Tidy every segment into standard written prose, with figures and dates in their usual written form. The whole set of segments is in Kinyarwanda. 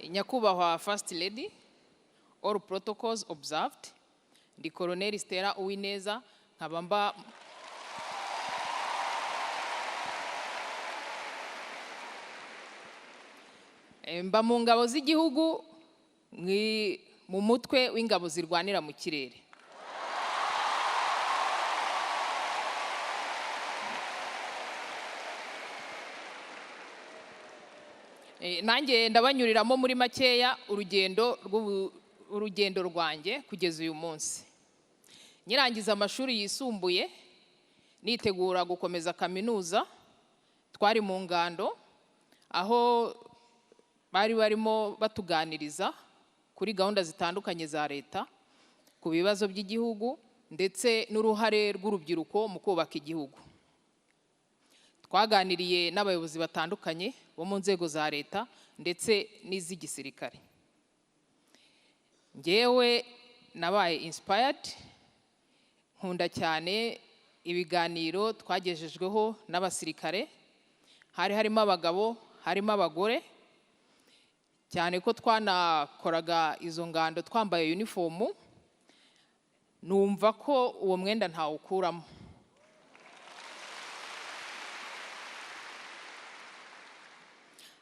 Nyakubahwa First Lady, all protocols observed. Ndi Colonel Stella Uwineza, nkaba mba mu ngabo z'igihugu, mu mutwe w'ingabo zirwanira mu kirere. Nanjye ndabanyuriramo muri makeya urugendo rwanjye kugeza uyu munsi. Nyirangiza amashuri yisumbuye, nitegura gukomeza kaminuza, twari mu ngando aho bari barimo batuganiriza kuri gahunda zitandukanye za leta, ku bibazo by'igihugu ndetse n'uruhare rw'urubyiruko mu kubaka igihugu. Twaganiriye n'abayobozi batandukanye bo mu nzego za leta ndetse n'iz'igisirikare. Ngewe nabaye inspired, nkunda cyane ibiganiro twagejejweho n'abasirikare. Hari harimo abagabo, harimo abagore, cyane ko twanakoraga izo ngando twambaye uniform. Numva ko uwo mwenda ntawukuramo.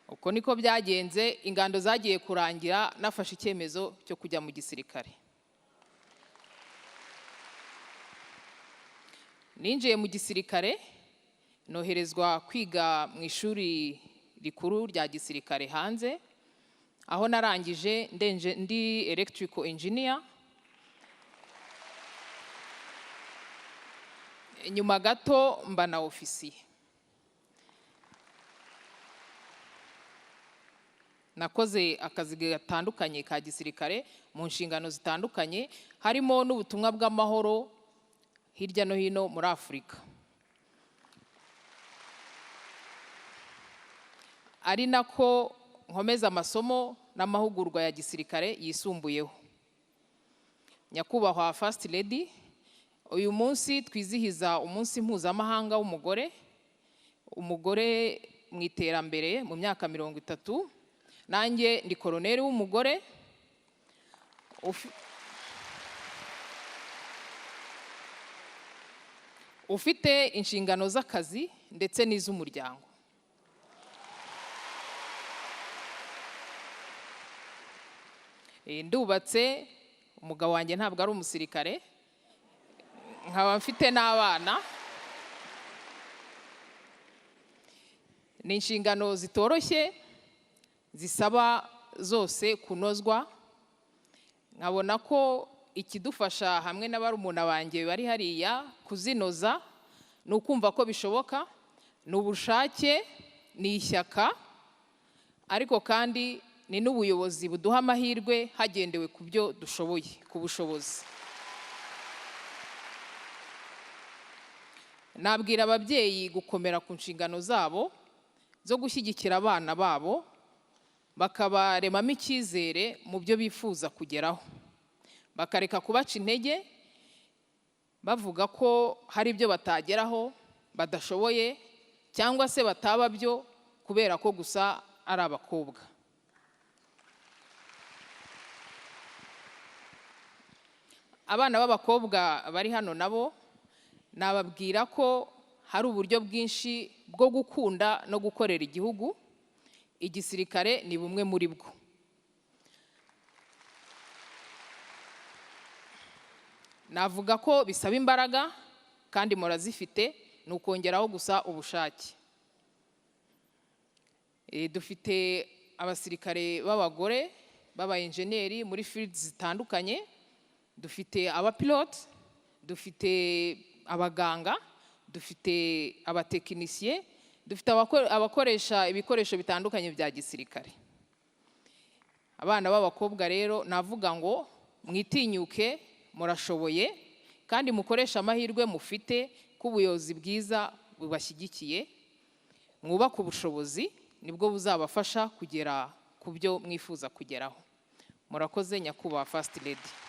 Uko niko byagenze. Ingando zagiye kurangira nafashe icyemezo cyo kujya mu gisirikare. Ninjiye mu gisirikare, noherezwa kwiga mu ishuri rikuru rya gisirikare hanze, aho narangije ndenje ndi electrical engineer. Nyuma gato mba na ofisiye. Nakoze akazi gatandukanye ka gisirikare mu nshingano zitandukanye, harimo n'ubutumwa bw'amahoro hirya no hino muri Afurika, ari nako nkomeza amasomo n'amahugurwa ya gisirikare yisumbuyeho. Nyakubahwa First Lady, uyu munsi twizihiza umunsi mpuzamahanga w'umugore, umugore mu iterambere mu myaka 30. Nanjye ndi koroneri w'umugore ufite inshingano z'akazi ndetse n'iz'umuryango. Ndubatse, umugabo wanjye ntabwo ari umusirikare, nkaba mfite n'abana. Ni inshingano zitoroshye, zisaba zose kunozwa. Nkabona ko ikidufasha hamwe na barumuna banjye bari hariya kuzinoza ni ukumva ko bishoboka, ni ubushake, ni ishyaka, ariko kandi ni n'ubuyobozi buduha amahirwe hagendewe ku byo dushoboye, ku bushobozi. Nabwira ababyeyi gukomera ku nshingano zabo zo gushyigikira abana babo, bakabaremamo icyizere mu byo bifuza kugeraho, bakareka kubaca intege bavuga ko hari ibyo batageraho, badashoboye, cyangwa se bataba byo kubera ko gusa ari abakobwa. Abana b'abakobwa bari hano nabo nababwira ko hari uburyo bwinshi bwo gukunda no gukorera igihugu. Igisirikare ni bumwe muri bwo. Navuga ko bisaba imbaraga kandi murazifite, ni ukongeraho gusa ubushake. Dufite abasirikare b'abagore b'aba enjeniyeri muri fields zitandukanye, dufite abapilote, dufite abaganga, dufite abatekinisiye, dufite abakoresha ibikoresho bitandukanye bya gisirikare. Abana b'abakobwa rero navuga ngo mwitinyuke, murashoboye, kandi mukoreshe amahirwe mufite ko ubuyobozi bwiza bubashyigikiye. Mwubake ubushobozi, nibwo buzabafasha kugera ku byo mwifuza kugeraho. Murakoze, nyakubahwa First Lady.